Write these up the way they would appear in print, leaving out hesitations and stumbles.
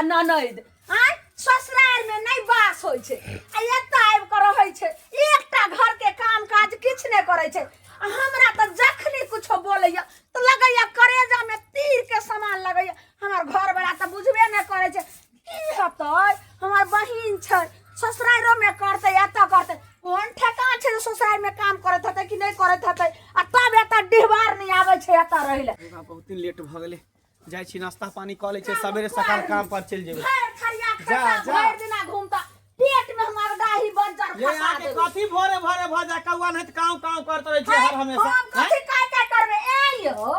आ ननैद आँय ससुरारि में नहि बास होइ छै आ एतऽ आबि कऽ रहै छै। एकटा घर के काम काज किछु नहि करै छै। आ हमरा तऽ जखनी कुछो बोलैया तऽ लगैया करेजा में तीर के समान लगैया। हमर घरवला तऽ बुझबे नहि करै छै की हेतै। हमर बहिन छै, ससुरारियो में करतै एतऽ करतै, कोन ठेकान छै जे ससुरारि में काम करैत हेतै कि नहि करैत हेतै। आ तब एतऽ डिहबार नहि आबै छै एतऽ रहै लए। बाप, बहुत दिन लेट भऽ गेलै। जाइ छी नाश्ता पानी कऽ लै छै, सवेरे सकाल काम पर चलि जेबै। भरि थरिया जा, खसा जा। भरि दिना घूमता, पेट में हमर दाही बज्जर ये फंसा अहाँके देबै। कथी भोरे भोरे भऽ जाय कौआ नहि तऽ काँव काँव करैत रहै छै हर हमेशा। हम कथी काय काय करबै? ए यौ,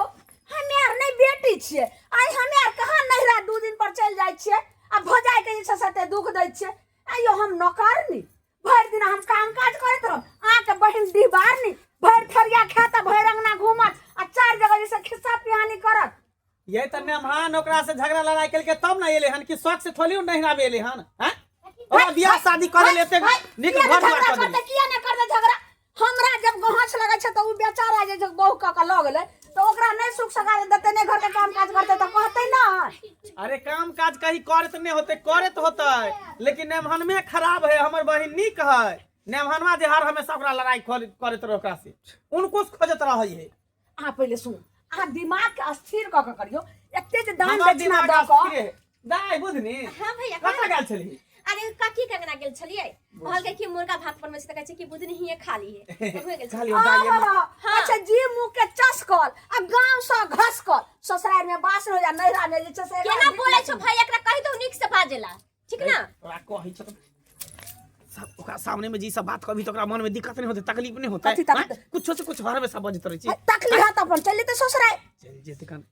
हमे आर नहि बेटी छियै? आइ हमे आर कहाँ नैहरा 2 दिन पर चलि जाइ छियै आ भौजाइ के जे छै से एते दुख दै छियै। आइयो हम नौकरनी, भरि दिन हम काम काज करैत रहब, अहाँके बहिन डिहबारनी भरि थरिया खायत आ भरि अंगना घूमत आ 4 जगह जे छै खिस्सा पिहानी करत। ये तऽ मेहमान ओकरा से झगड़ा लड़ाई केलकै तब ने एलै हन, कि शौक से थोड़ी नहिरा में एलै हन? हैं, ओकरा बियाह शादी कर ले एते नीक किया घर ने दुआर झगड़ा कऽ देली। करतै? किया ने करतै झगड़ा? हमरा जब गहस लगै छै तऽ उ बेचारा जे बहू कऽ के लऽ गेलै तऽ ओकरा नहि सुख सका देतै, नहि घरके काम काज करतै तऽ कहतै ना। अरे काम काज कहीं करत नहीं होते, करत होते, लेकिन नेमहनमे खराब है। हमर बहिन नीक है। नेमहनवा जे हर हमेशा ओकरा लड़ाई करैत रहे, ओकरा से उनको से खोजत रहै है। अहाँ पहिले सुनू, अहाँ दिमाग के अस्थिर कऽ के करियौ। एते जे दान हमर दक्षिणा दिमाग दऽ कऽ अस्थिरे है। दाइ बुधनी। हाँ भैया। कतऽ गेल छलही? अरे कथी के अंगना गेल छलियै, कहलकै कि मुर्गा भात बनबै छै तऽ कहै छै कि बुधनी हिये खा लिए, उहे गेल छलियै। खाली दाइ ये। आहा, अच्छा जी मुँह के चसकल आ गाँव से घसकल, ससुराल में बास हो जा, नैहरा में जे छै से केना बोलै छौ भाई? एकरा कहि दौ नीक से बाजेला, ठीक ना? ओकरा कहै छै तऽ सब ओकरा सामने में जे ई सब बात कहबी तऽ ओकरा मन में दिक्कत नहीं होते, तकलीफ नहीं होते? कथी तकलीफ? आँय? कुछो से कुछ घर में सब बजैत रहै छी। तकलीफ हत अपन चलि जेतै ससुराल। चलि जेतै कन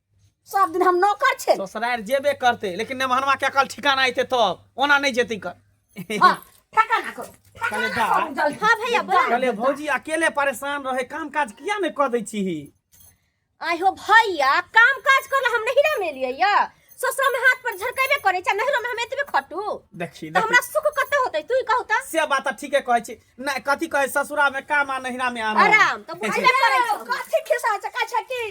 सब दिन हम नौकर छै। ससुराल जेबे करते, लेकिन नेमहनवा के अकल ठिकाना अयते तब, ओना नहीं जेतै कर। हाँ, ठेकाना करू, ठेकाना कहले दा। करू जल्दी। हाँ भैया, बोला। कहले भौजी अकेले परेशान रहे, काम काज किया नहीं कऽ दै छी? आइ हो भैया, काम काज करला हम नहिरा में एलियै या ससुरा में हाथ पर झरकेबे करै छै, नहिरो में हम एतबे खटू देखी तऽ हमरा सुख कतऽ होतै, तू ही कहू तऽ। से बात तऽ ठीके कहै छी। नहि कथी कहै, ससुरा में काम आ नहिरा में आराम। आराम तऽ बुझबे करै छौ। कथी खिस्सा छै? कहै छै कि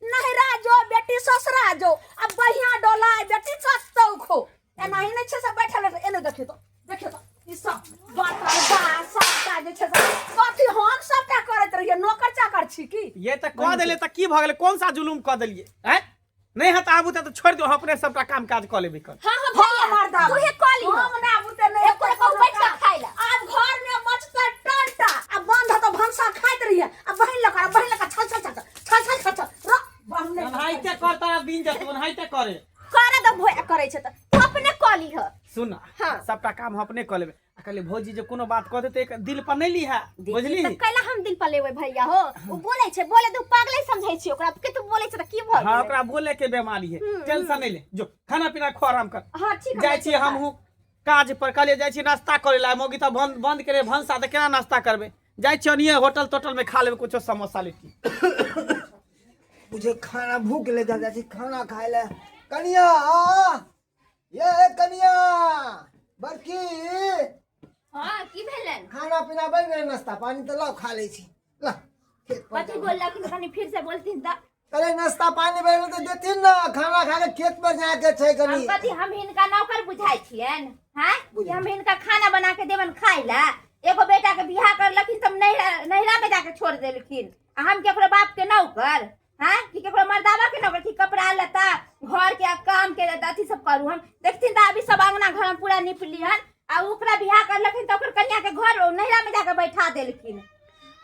नहिरा जो बेटी ससुरा जो आ बहिया डोला बेटी कतौ खो। एनाही नहि छै सब बैठल बैठल। एने देखियौ तऽ, देखियौ तऽ, ई सब बर्तन बास सबटा जे छै से कथी हम सबटा करैत रहियै? नौकर चाकर छी की? ये तऽ कऽ देले तऽ की भऽ गेलै? कोन सा जुलूम कऽ देलियै? आँय, नहि हत आबू तऽ छोड़ि दियौ, हम अपने सबटा काम काज कऽ लेबै कर। हाँ हाँ हाँ, भैया, मर्दा। तू हे कऽ लिह। हम ना बुते नहि एको हेतै कहू कोनो बैठ कऽ काम। खाइ ला। आब घर में मचतै टंटा आ बंद हेतौ भनसा खाइत रहियै आ बहिन लऽ कऽ, आ बहिन लऽ कऽ छल छल छल छल छल छल छल र बहिन नहि। ओनाहिते कर, तारा दिन जेतौ ओनाहिते करे। करे दो भैया, करै छै तऽ तू अपने कऽ लिह। सुन। हाँ। सबटा काम हम अपने कऽ लेबै। आ कहलियै भौजी जे कोनो बात कह देतै एक दिल पर नहि लीहा, बुझली? तऽ कैला हम दिल पर लेबै भैया हो? ओ बोलै छै, बोले दू, पागले समझै छी ओकरा के तू बोलै छै तऽ की भऽ हाँ, गेलै? ओकरा बोले के बीमारी है। टेंशन नहीं ले, जो खाना पीना खो, आराम कर। हाँ ठीक है। जाइ छी हमहूँ काज पर। कहलियै जाइ छी नाश्ता करे ला, मौगी तऽ बंद बंद करे भनसा तऽ केना नाश्ता करबै? जाइ छी ओनिये होटल तोटल में खा लेबै कुछो समोसा लिट्टी। बुझे खाना भूख ले जाइ छी खाना खाय ले। कनिया ये, कनिया बड़की। हाँ, की भेलन? खाना पीना बनि गेलै, नाश्ता पानी तऽ लाउ खा लै छी। ला खेत पर कथी जाउ। बोललखिन? कनि फिर से बोलथिन तऽ। अरे नाश्ता पानी बनि गेलै तऽ देथिन ने, खाना खा के खेत पर जाके छै हम कनि। कथी हम हिनका नौकर बुझाइ छियनि हैं कि हम हिनका खाना बना के देबन खाइ ला? एगो बेटा के बियाह करलखिन तब नैहरा नैहरा में जाके छोड़ देलखिन आ हम केकरो बाप के नौकर हैं कि केकरो मर्दावा के नौकर कि कपड़ा लत्ता घर के आ काम के अथी सब करू हम? देखथिन तऽ अभी सब अंगना घर में पूरा निप लिहन। आ ओकरा बियाह करलखिन तऽ ओकर कन्या के घर नैहरा में जाके बैठा देलखिन।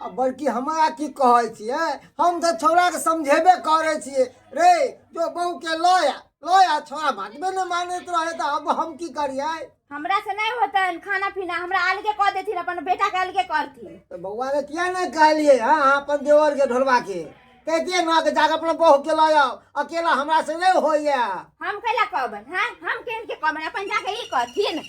आ बड़की हमरा की कहै छियै? हम तऽ छौड़ाके समझेबे करै छियै, रे जो बहू के लऽ आ, लऽ आ। छौड़ा बातबे नहि मानैत रहै तऽ अब हम की करियै? हमरा से नहीं होतन खाना पीना, हमरा अलगे कऽ देथिन, अपन बेटा के अलगे करथिन। तऽ बौआ के किया नहि कहलियै? हँ, अहाँ अपन देवर के ढोलबा के कहितियै ने कि जाके अपना बहू के लऽ आउ, अकेला हमरा से नहि होइया। हम कैला कहबन? हाँ, हम केहन के कहबन? अपन जाके ई कहथिन,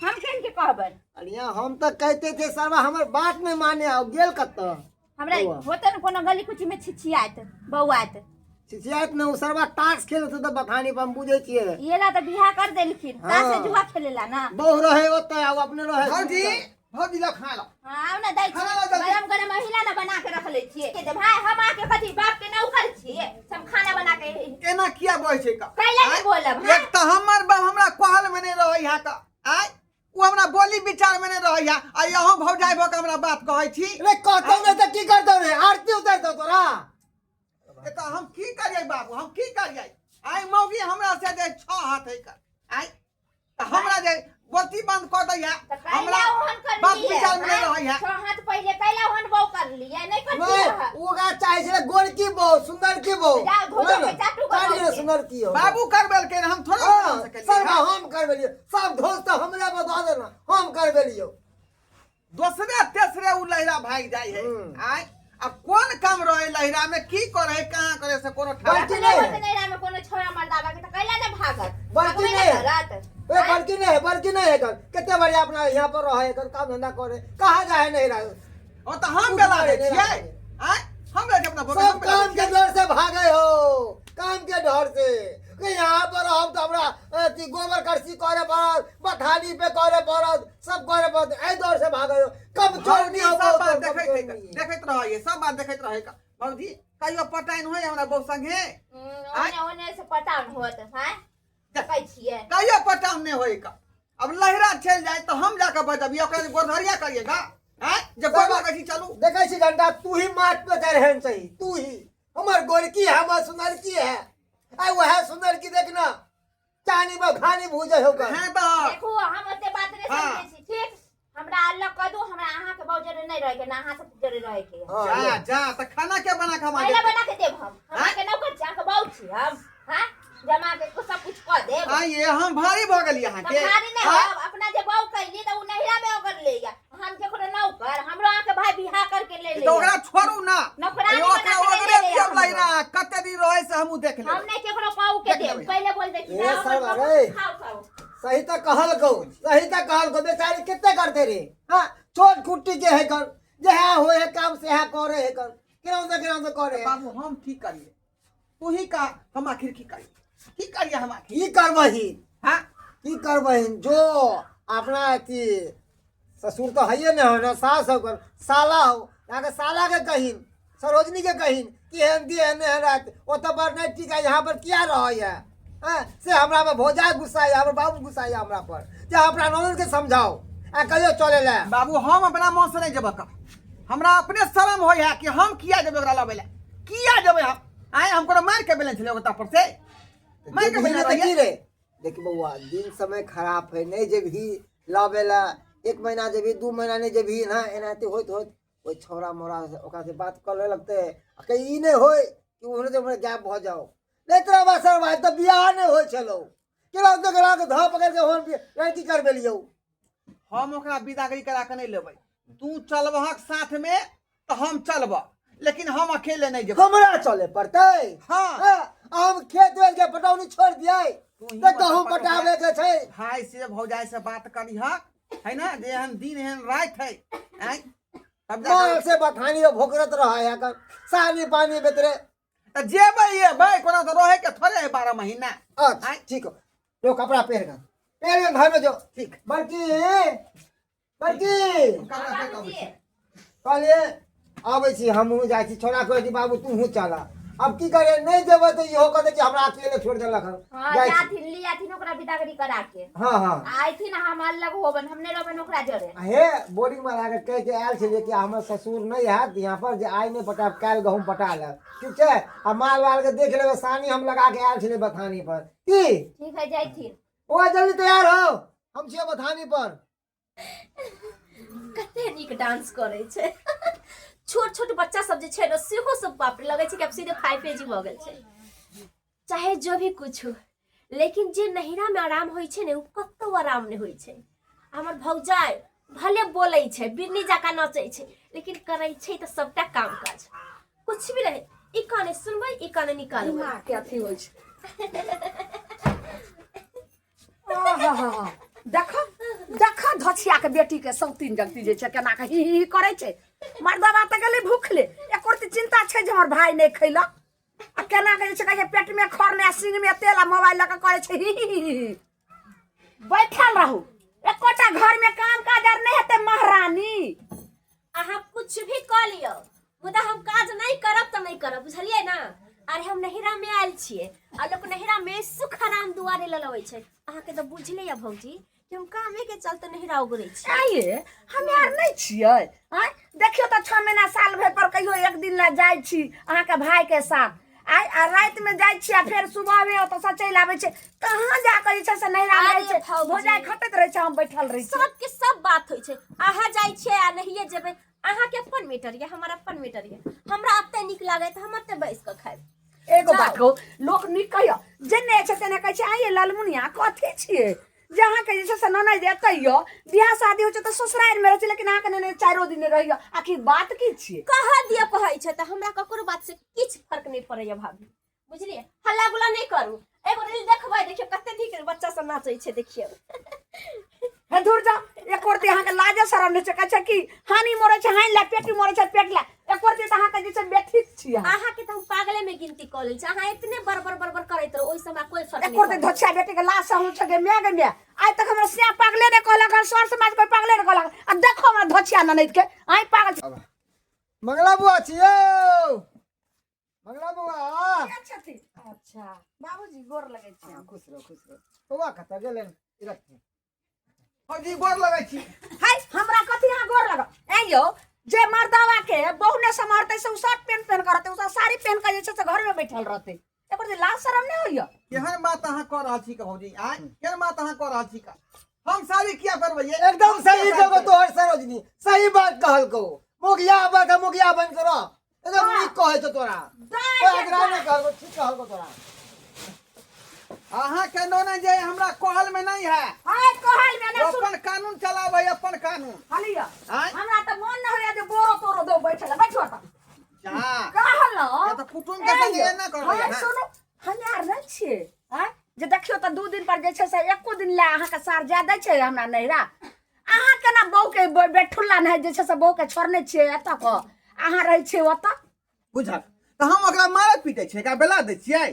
हम केहन के कहबन? अरे हम तऽ कहिते छियै, सरवा हमर बात नहि माने। आउ गेल कतऽ हमरा बौआ? होतन कोनो गली कुची में छिछियात बौआत। छिछियात ने, ओ सरवा ताश खेलैत तऽ बथानी पर, हम बुझै छियै। ये ला तऽ बियाह कर देलखिन। हाँ। ताश से जुआ खेलेला ना। बहू रहे ओतऽ आ अपने रहे। भौजी, भौजी ला खाना ला। हाँ, आउ ना दै छी। खाना ला जल्दी। गरम गरम महिला ना बना के रख ले छियै। के दे भाई, हम आके कथी बाप के नौकर छियै? हम खाना बना के केना एना किया बजै छै का कैला नहि आँय? बोलब, हाँ? एक तऽ हमर बाप हमरा कहल में नहि रहै है का आय ओ हमरा बोली विचार में नहि रहै है आ अहूँ भौजाइ भऽ के हमरा बात कहै छी रे कहतौ नहि तऽ की करतौ रे आरती उतारतौ तोरा तऽ हम की करियै बाबू हम की करियै आइ मौगी हमरा से जे छह हाथ है कर आय तऽ हमरा जे बोलती बंद कऽ दैया तऽ कैला हमरा ओहन कर बात लिए विचार में नहि रहै है छह हाथ पहिले कैला ओहन बहू कर लिए नहि कर नहीं लिए ओकरा चाहे छलै गोरकी बहू सुंदर की बहू जाओ, धो धो के चाटू चाहे बनाओ के। सुंदर की हो बाबू करबेलकै हम थोड़े हाँ, बना सकलियै। सब हम करबेलियो सब दोस्त तऽ हमरा बता देना हम करबेलियो दोसरे तेसरे उ लहिरा भागि जाइ है हम्म। आय अब कोन काम रहे लहिरा में की करे कहाँ करे से कोनो ठहर बल्कि अपने नहीं होत है। नैहरा में कोनो छोरा मर्दाबा के तऽ कैला ने भागत बल्कि भागबे नहीं ने करत ए बड़की नहीं है बड़की नहीं है कर कितने बढ़िया अपना यहाँ पर रहे कर काम धंधा करे कहाँ जाए नहीं रहे ओ तऽ हम बेला दै छियै आय हम बेला अपना भोग सब काम के डर से भागे हो काम के डर से कि यहाँ पर हम तो हमरा अथी गोबर करसी करे पड़त बथानी पे करे पड़त सब करे पड़त एहि डर से भागे हो कम चोरनी हो सब बहुत, बात कम देखैत चोरनी। देखैत रहै सब बात देखैत रहै भौजी कहियो पटाइन होय हमरा बहु संगे ओने ओने से पटाउन होत हैं देखै छियै कहियो पटाउन नहि होय का अब लहरा चलि जाए तऽ हम जाके बजबियै ओकरा गोरधरिया करिएगा आँय जे गोर लगै छी चलू देखै छी घंटा तू ही माथ पे चढ़ेन सही तू ही हमर गोरकी है हमर सुनरकी है आइ वह सुनरकी देखना चानी में घानी भूजे हो कर हैं तऽ देखू हम ओते बात नहि हाँ। समझै छी ठीक हमरा अलग कऽ दू हमरा अहाँके बहु जरे नहि रहैके ना अहाँ सब जरे रहैके हाँ, जा ले। जा तऽ खाना के बना के हम पहिले बना के देब हम हम अहाँके नौकर छी अहाँके बहु छी हम हाँ जमा के सब कुछ कऽ देब आइए हम भारी भऽ गेलियै तऽ अहाँके भारी नहि आँय? होब अपना जे बहु कैली तऽ ओ नैहरा में ओकर ले जा हम केकरो नौकर हमरो अहाँके भाई बियाह करके ले ले तऽ ओकरा छोड़ू ना नौकरानी ओकरा बना के ओकरे ले ले दियौ हमरो। लहिरा कते दिन रहै से हमहूँ देख हम लेबै नहीं केकरो पाऊ के देख देब लेबै। पहिले बोल दे ए सरवा रे। खाओ खाओ सही तो कहल गौ सही तो कहल गौ बेचारी कितने करते रे हाँ छोट खुट्टी के है कर जे है होए है काम से है करे है कर केना से केना से करे है बाबू हम की करिए तू ही का हम आखिर की करिए की करिए हम आखिर की करबही हाँ की करबही जो अपना अथी ससुर तो है ने हो ना सास हो कर साला हो यहाँ साला के कहीन सरोजनी के कहीन कि एहन दी एहन एहन रात ओतऽ पर नहीं ठीक है यहाँ पर किया रहे है हाँ, से हमरा पर भौजा गुस्सा है हमर बाबू गुस्सा है हमरा पर जे अपना ननद के समझाओ आ कहियो चले ला बाबू हम अपना मन से नहीं जेबक हमरा अपने शर्म होय है कि हम किया जेबै ओकरा लबै ला किया जेबै हम आय हम कोनो मार के बेलन छलै ओकरा पर से मार के जेबही बेलन ने तऽ की रहियै रे देख बौआ दिन समय खराब है नहीं जेबही लबे ला एक महीना जेबही 2 महीना नहीं जेबही ना एनाहिते होइत होइत ओहि छौड़ा मौड़ा से ओकरा से बात करे लगते आ कहीं ई नहीं होय कि ओहने से गैप भऽ जाओ नहीं तोरा बात सर भाई तऽ बियाह नहीं होइ छलौ केना तो केना के धऽ पकड़ के होन लड़की करबेलियौ हम ओकरा विदागरी करा के नहीं लेबै तू चलबहक साथ में तऽ हम चलबह लेकिन हम अकेले नहीं जेबै हमरा चले पड़तै हाँ हाँ, हम खेत वेत के पटौनी छोड़ दियै तू ही तऽ गहूम अपन पटाबे के छै भाई से भौजाई से बात करीहक है ना जे एहन दिन एहन राति है आँय तब जा माल से बथानी में भोकरत रहा है कर सानी पानी बेतरे तऽ जेबै एबै कोना तऽ रहै के थोड़े है 12 महीना अच्छा आँय? ठीक हो जो कपड़ा पहन कर पहन के घर में जो ठीक बड़की बड़की कपड़ा पहिर कऽ अबै छी। कहलिए आबै छी हमहूँ जाइ छी छोड़ा कहै छी बाबू तूहूँ चल अब की करे नहीं जेबै तऽ इहो कहतै कि हमरा अकेले छोड़ देलक हन हाँ जाइ छी जाथिन ली आथिन ओकरा बिदागरी करा के हाँ हाँ आथिन हम अलग होबन हम नहीं रहबन ओकरा जरे हे बोरिंग में लाके कह के आयल छलियै कि हमर ससुर नहि हैत यहाँ पर जे आइ नहि पटायब काल्हि गहूँम पटा लेब ठीक छै आ माल वाल के देख लेबै सानी हम लगा के आयल छलियै बथानी पर की ठीक है जाथिन ओ जल्दी तैयार हो हम छियै बथानी पर कते नीक डांस करै छै छोट छोट बच्चा सब जे छै ने सेहो सब बाप रे लगै छै कि आब सीधे 5 एजी भऽ गेल छै। चाहे जो भी कुछ हो, लेकिन जे नैहरा में आराम होइ छै ने ओ कतौ आराम नहि होइ छै। हमर भौजाइ भले बोलै छै, बिरनी जकाँ नचै छै, लेकिन करै छै तऽ सबटा काम काज। कुछ भी रहे, ई काने सुनबै, ई काने निकालबै। दिमाग के अथी होइ छै। आहा, देख देख धछिया के बेटी के सौतीन जगती जे छै केना के ही ही करै छै। मर्दबा तऽ गेलै भूखले, एको रत्ती चिंता छै जे हमर भाय नहि खैलक आ केना के जे छै कहै छै पेट में खर नहि आ सींग में तेल आ मोबाइल लऽ कऽ करै छै ही ही ही ही। बैठल रहू, एकोटा घर में काम काज आर नहि हेतै महारानी। अहाँ कुछ भी कऽ लियौ, मुदा हम काज नहि करब तऽ नहि करब, बुझलियै ने? अरे हम नहिरा में आयल छियै आ लोक नहिरा में सुख आराम दुआरे ललबै छै अहाँके तऽ बुझले या भौजी कि हम कामे के चलते नहिरा उगरै छी आइए हम यार नहि छियै आँय देखियौ तऽ 6 महीना साल भरि पर कहियो एक दिन ला जाइ छी अहाँके भाई के साथ आइ आ रातिमे जाइ छी आ फेर सुबहमे ओतऽसँ चलि आबै छै कहाँ जा कऽ जे छै से नहिरा अरे रहै छै भौजी। भौजाइ खटैत रहै छै हम बैठल रहै छी सबके सब बात होइ छै अहाँ जाइ छियै आ नहिये जेबै अहाँके अपन मीटर यऽ हमर अपन मीटर यऽ हमरा एते नीक लागै तऽ हम एते बैस कऽ खायब एगो जाउ। बात कहू लोक नीक कहियो जे नहि छै तेना कहै छै आइए ललमुनिया कथी छियै जे अहाँके जे छै से ननैद एतै यऽ बियाह शादी होइ छै तऽ ससुरारिमे रहै छै लेकिन अहाँके ननैद चारिो दिन रहैए आखिर बात की छियै कह दिअ कहै छै तऽ हमरा ककरो बात से किछु फर्क नहि पड़ैया भाभी बुझलियै हल्ला गुल्ला नहि करू एगो रील देखबै देखियौ कते नीक बच्चा सब नाचै छै देखियौ हे दूर जाओ एक रत्ती अहाँके लाजे शरम नहि छै कहै छै कि हानि मरै छै हानि ला पेटी मरै छै पेट ला एक रत्ती तऽ अहाँके जे छै बेथिक छी अहाँ अहाँके तऽ हम पागले में गिनती कऽ लेल छी अहाँ एतने बड़बड़ बड़बड़ करैत रहू ओहिसँ हमरा कोई फर्क एक नहि रत्ती पड़ैत धोछिया बेटी के लाज से हम छै गे my गे my आइ तक हमरा सिया पागले नहि कहलक हन सर समाज कोई पागले नहि कहलक आ देखो हमरा धोछिया ननैद के आइ पागल छै मंगला बुआ छियौ मंगला बुआ छथिन अच्छा बाबूजी गोर लगै छी हाँ, खुश रहो खुश रहो बौआ कतऽ गेलै ई रख भौजी गोर लगै छी हाय हमरा कथी अहाँ गोर लगल ऐ यौ जे मर्दावा के बहु ने सम्हारतै से उ शर्ट पेंट पहन के रहतै उ सब साड़ी पहन के जे छै से घर में बैठल रहतै एकर जे लाज शरम नहि होइया केहन बात अहाँ कऽ रहल छी का भौजी आय केहन बात अहाँ कऽ रहल छी का हम साड़ी किया करबै एकदम सही कहबो तोहर सरोजनी सही बात कहलको मुखिया बात है मुखिया बन के रह एकदम नीक कहै छौ तोरा दाइ ओए एकरा नहि कहलको ठीक कहलको तोरा अहाँ के नोने जे हमरा कहल में नहीं है हाय कहल में ओ ना सुन अपन कानून चलाबै अपन कानून हलिया आँय? हमरा तऽ मन नहि होइया जे बोरो तोरो दो बैठल बैठो तऽ जा कहल ये तऽ कुटुम्ब के संगे एना करबै अहाँ। सुनू हम यार नहि छियै आँय जे देखियौ तऽ 2 दिन पर जे छै से एको दिन लए अहाँके सार जाय दै छै हमरा नैहरा अहाँ केना बहू के बेठुल्ला नहि जे छै से बहू के छोड़ने छियै एतऽ कऽ अहाँ रहै छियै ओतऽ बुझल तऽ हम ओकरा मारै पीटै छियै एकरा बेला दै छियै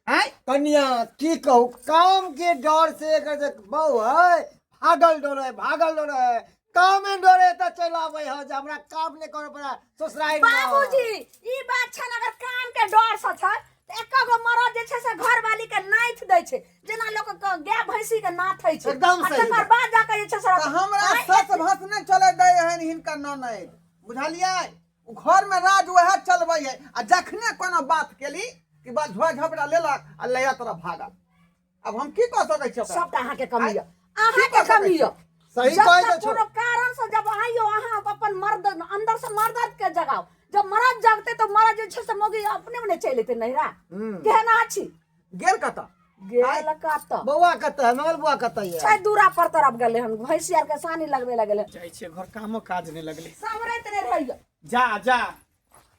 आँय कनिया की कहू काम के डर से एकर जे बहु है भागल डर है भागल डर है कामे डरे तऽ चलि आबै है जे हमरा काम नहि करऽ पड़े ससुरारि मे। बाबूजी ई बात छै ने अगर काम के डर से छै तऽ एक गो मरद जे छै से घरवाली के नाथि दै छै जेना लोक के गाय भैंसी के नाथै छै एकदम आ सही तकर बाद जाके जे छै से तऽ हमरा सस भस नहि चलै दै हन हिनकर ननैद बुझलियै ओ घरमे राज वएह चलबै है आ जखने कोनो बात केली कि बस झोड़ा झपड़ा लेलक आ लया तरफ भागल आब हम की कऽ सकै छियै ओकरा? सबटा अहाँके कमी यऽ की अहाँके कऽ सकै कमी यऽ सही जब कहै तक छौ। कोनो कारण से जब आइयो अहाँ अपन मर्द अंदर से मर्द के जगाओ जब मर्द जगते तो मर्द जे छै से मौगी अपने मने चलि एतै नैहरा केहन अहाँ छी गेल कतऽ गेल कतऽ बौआ कतऽ है मंगल बौआ कतऽ ये छै दूरा पर तरफ गेलै हन भैंसी आर के सानी लगबे लए गेलै जाइ छियै घर कामो काज नहि लगलै सम्हरैत नहि रहैया जा जा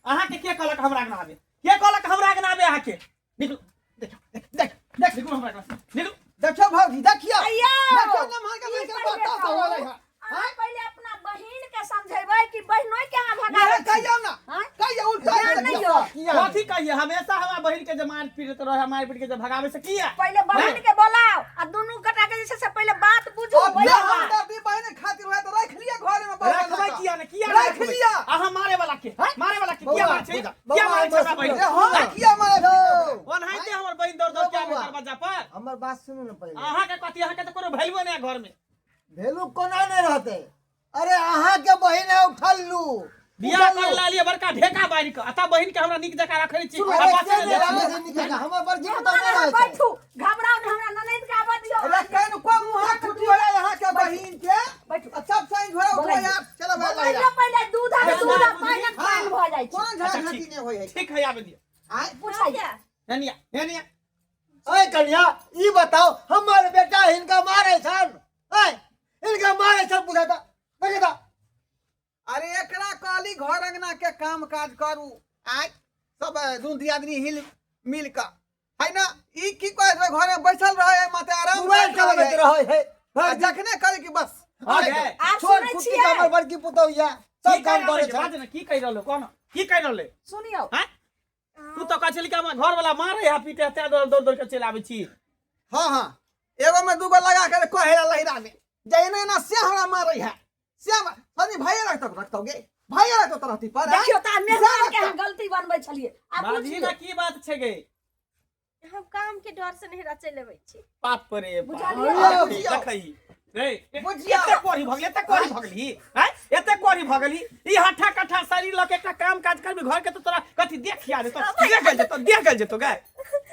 अहाँके के कहलक हमरा अंगना आबे के कहलक हमरा अंगना आबे अहाँके निकलू देख देख देख देख निकलू हमरा अंगना से, निकलू देखियौ भौजी देखियौ अय्यो! देखियौ नमहर के ई लड़के पहिले बात कहू। हो रहै है अहाँ पहिले अपना बहिन के समझेबै कि बहिनोइ के अहाँ भगाबै इहे छी? कहियौ ना आँय? कहियौ उल्टा ज्ञान नहि देखियौ। यऽ। किया कथी कहिए हमेशा हमरा बहिन के जे मार पीट रहे मार पीट के जे भगावे से किया पहिले बहिन के बोलाओ आ दुनू गोटा के जे छै से पहिले बात बुझू अब ओहिके हम बाद। दादी बहिन खातिर होय तऽ राखि लिअ घर में बौआ रखबै लऽ कऽ। किया ने किया ने राखि रखबै? लिअ अहाँ मारे वाला के मारे वाला के किया बौआ, मारे छै बौआ, किया मारे छै हमरा बहिन ए, हम किया मारै छी? ओनाहिते हमर बहिन दौड़ दौड़ के आबे बौआ। दरवाजा पर हमर बात सुनू ने पहिले अहाँ के कथी अहाँ के तऽ कोनो वैल्यू नहि है घर में भेलू कोना नहि रहतै अरे अहाँ के बहिन है उठल्लू बियाह कर लालिए बड़का ढेका बान्हि कऽ अतः बहिन के हमरा नीक जकाँ रखने छी अरे आ बस के नहि नहि देखी। रहै छै नीक जकाँ? हमर बड़की पुतहु मेहमान नहि अहाँ रहै छै बैठू घबराउ नहि हमरा ननैद के आबऽ दियौ अरे केन को मुँह छुट्टी होला यहाँ के बहिन के बैठू। आ सब संग घोड़ा उठो बोलाइए। यार चलो भाई बोलाइए पहिले दूध आ दूध आ पानिक हाँ। पानि भऽ जाइ छै कोनो झगड़ा अच्छा, झांटी ठीक। नहीं होय है ठीक है आबे दियौ आय पूछाइए एनिया एनिया ओए कन्या ई बताओ हमर बेटा हिनका मारे छन ओए हिनका मारे छन बुझाता बुझाता अरे एकरा कहली घर अंगना के काम काज करू आय सब दू दियादनी हिल मिल कऽ है ना ई की कहै छै घर में बैसल रहे है माते आराम मोबाइल करैत रहै चलबैत है। रहै है आ जखने करे कि बस आ गए आब छोट सुनै कुट्टी छियै के हमर बड़की पुतहु ये की सब कहि काम रहल करै छै? छन बाज ने की कहि रहल हो कोन की कहि रहल है सुनियौ हैं तू तो कहै छली कि हमर घर वाला मारे है पीटे है तें दौड़ दौड़ दौड़ के चलि आबै छी हाँ हाँ एगो में दूगो लगा के कहे ला लहिरा में जे एना एना से हमरा मारे है से सनी भाई रखतो रखतोगे भाई रहतो तरहती पर आँय? देखियो त मेहमान के हम गलती बनबै छलियै आ बाजी बुझियौ ना की बात छै गे हम काम के डर से नहिरा चलि अबै छी बाप रे बाप। बुझलियै? देखही, देखही रे बुझियौ। एते कोरी भगली एते कोरी भगली हैं एते कोरी भगली ई हठा कठा शरीर लके एकटा काम काज करबी घर के तो तोरा कथी देख याद तो देख गेल जेतो देख गेल जेतो गे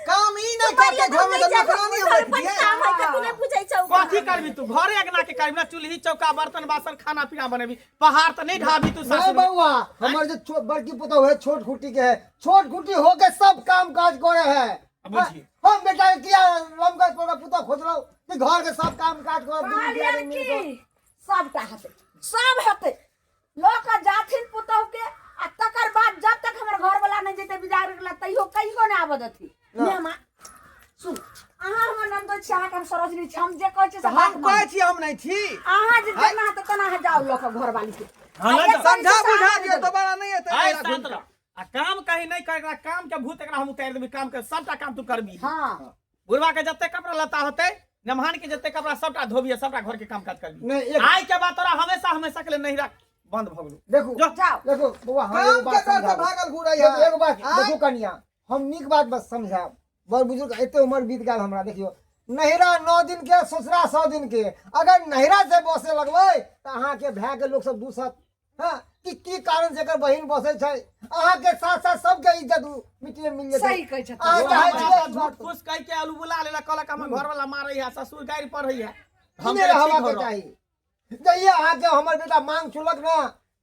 काम ई नहीं करते घर में तो नौकरानी हम घर रख पर दिए काम है तू नहीं बुझै छौ कथी करबी तू घरे अंगना के करबी ना चूल्ही चौका बर्तन बासन खाना पीना बनेबी पहाड़ तऽ नहीं ढाबी तू नहीं सासुर में। बउआ हमर जो बड़की पुतहु है छोट खुटी के है छोट खुटी होके सब काम काज करे है बुझिए। हम बेटा के किया लमका तोरा पुतहु खोजलौ कि घर के सब काम काज करे दुनू कहलियन आदमी मिल की के। सबटा हेतै सब हेतै लऽ कऽ जाथिन पुतहु के आ तकर बाद जब तक हमर घरवला नहि जेतै विदा गेला तैयो कहियो नहि आबऽ देथिन मेहमान सुन अहाँ हमर ननदो छी अहाँके हम सरोजनी छी हम जे कहै छी से तऽ बात हम कहै मानू। छी हम नहि छी अहाँ जे जेना हेतै तेना अहाँ जाउ लऽ कऽ घरवाली के हाँ, लऽ आ एक जाउ। तारीख समझा से बुझा अहाँ दियौ नहि देबै। दोबारा नहि एतै आइ नहिरा शांत घुमि रह आ काम कहीं नहीं कर एकरा काम के भूत एकरा हम उतारि देबै काम के सबटा काम तू करबी हाँ बुढ़वा के जते कपड़ा लत्ता होते नमहान के जते कपड़ा सबटा धोबी सबटा घर के काम काज करबी नहीं एक आइ के बाद तोरा हमेशा हमेशा के लिए नहीं रख बंद भ गेलो देखू जो। जाओ देखू बउआ हम एगो काम के बात डर से समझाबू। भागल घुरै देखू, है एगो बात आँय? देखू कनिया हम नीक बात बस समझायब बड़ बुजुर्ग एते उम्र बीत गेल हमरा देखियो नहिरा 9 दिन के ससुरा 100 दिन के अगर नहिरा से बसे लगबै तऽ अहाँके भाय के लोक सब दूसत हाँ कि की कारण से एकर बहिन बसै छै अहाँके साथ साथ सबके इज्जत मिट्टी में मिल जेतै सही कहै छथिन। अहाँ चाहै छियै ई झूठ बात फूस कह के आलू बुला लेला कहलक हमर घर वाला मारै है ससुर गारि पढ़ै है हम नहि रहबाक चाही जहिया अहाँके हमर बेटा मांग छुलक ने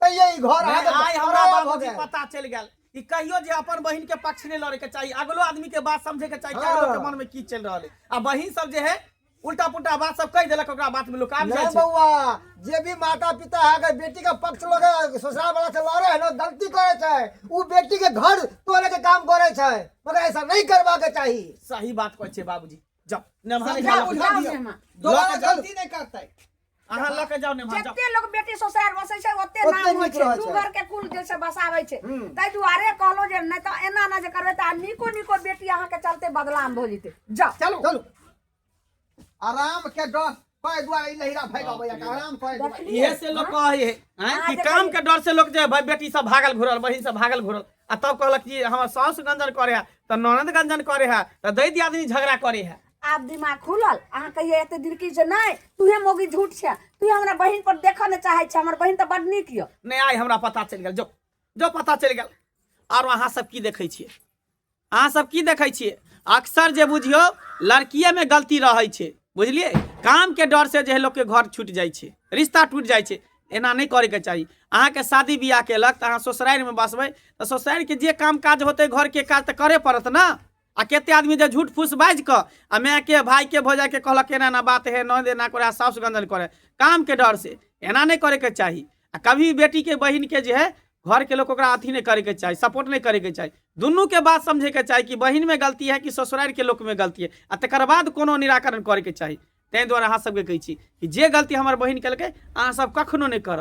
तहिया ई घर अहाँके आइ हमरा पराया भऽ बाबूजी गेल। पता चलि गेल ई कहियो जे अपन बहिन के पक्ष नहि लड़े के चाही अगलो आदमी के बात समझे के चाही कि अगलो के हाँ। मन में की चलि रहल है आ बहिन सब जे है उल्टा पुल्टा बात सब कहि देलक ओकरा बात में लोक आबि जाइ नहीं छै बउआ जे भी माता पिता है अगर बेटी का पक्ष लगे ससुराल वाला से लड़े है ना गलती करे छै उ बेटी के घर तोड़े के काम करे छै मगर ऐसा नहीं करवा के चाही सही बात कहै छै बाबूजी जाओ नेमहान समझा लऽ बुझा जाओ दियौ नेमा। दोबारा लऽ के जाउ। गलती नहीं करतै अहाँ लऽ के जाउ नेमहान जाउ जते लोग बेटी ससुराल बसै छै ओते ओते नाम होइ नीक छै रहै दू छै। घर के कुल जे छै बसाबै छै ताहि दुआरे कहलहुँ जे नहि तऽ एना ना जे करबै तऽ नीको नीको बेटी अहाँके चलते बदनाम भऽ जेतै जाउ चलू चलू आराम के डर कहे दुआरे ई नहिरा भागि अबैया आराम कहे दुआरे इहे से लोग कहै है आँय, अहाँ कि जे काम के डर से लोग जे भाई बेटी सब भागल घुरल बहिन सब भागल घुरल आ तब कहलक कि हमर साउस गंजन करे है तऽ ननद गंजन करे है तऽ दै दियादनी झगड़ा करे है आब दिमाग खुलल अहाँ कहिए एते दिन की जे नहि तूहे मोगी झूठ छै तू हमरा बहिन पर देखऽ नहि चाहै छै हमर बहिन तऽ बड नीक यऽ नहि आइ हमरा पता चलि गेल जो जो पता चलि गेल आरो अहाँ सब की देखै छियै अहाँ सब की देखै छियै अक्सर जे बुझियौ लड़किएमे गलती रहै छै बुझलियै कामके डर से जे है लोकके घर छूटि जाइ छै रिश्ता टूटि जाइ छै एना नहि करैके चाही अहाँके शादी बियाह केलक तऽ अहाँ ससुरारिमे बसबै तऽ ससुरारिके जे काम काज होतै घरके काज तऽ करय पड़त ने आ कते आदमी जे झूठ फूस बाजि कऽ आ मायके भायके भौजाइके कहलक एना एना बात है ननद एना करे साउस गंजन करे कामके डर से एना नहि करैके चाही आ कभी बेटीके बहिनके जे है घरके लोक ओकरा अथी नहि करैके चाही सपोर्ट नहि करैके चाही दुनूके बात समझैके चाही कि बहिनमे गलती है कि ससुरारिके लोकमे गलती है आ तकर बाद कोनो निराकरण करैके चाही ताहि दुआरे अहाँ सबके कहै छी कि जे गलती हमर बहिन केलकै अहाँ सब कखनो नहि करब।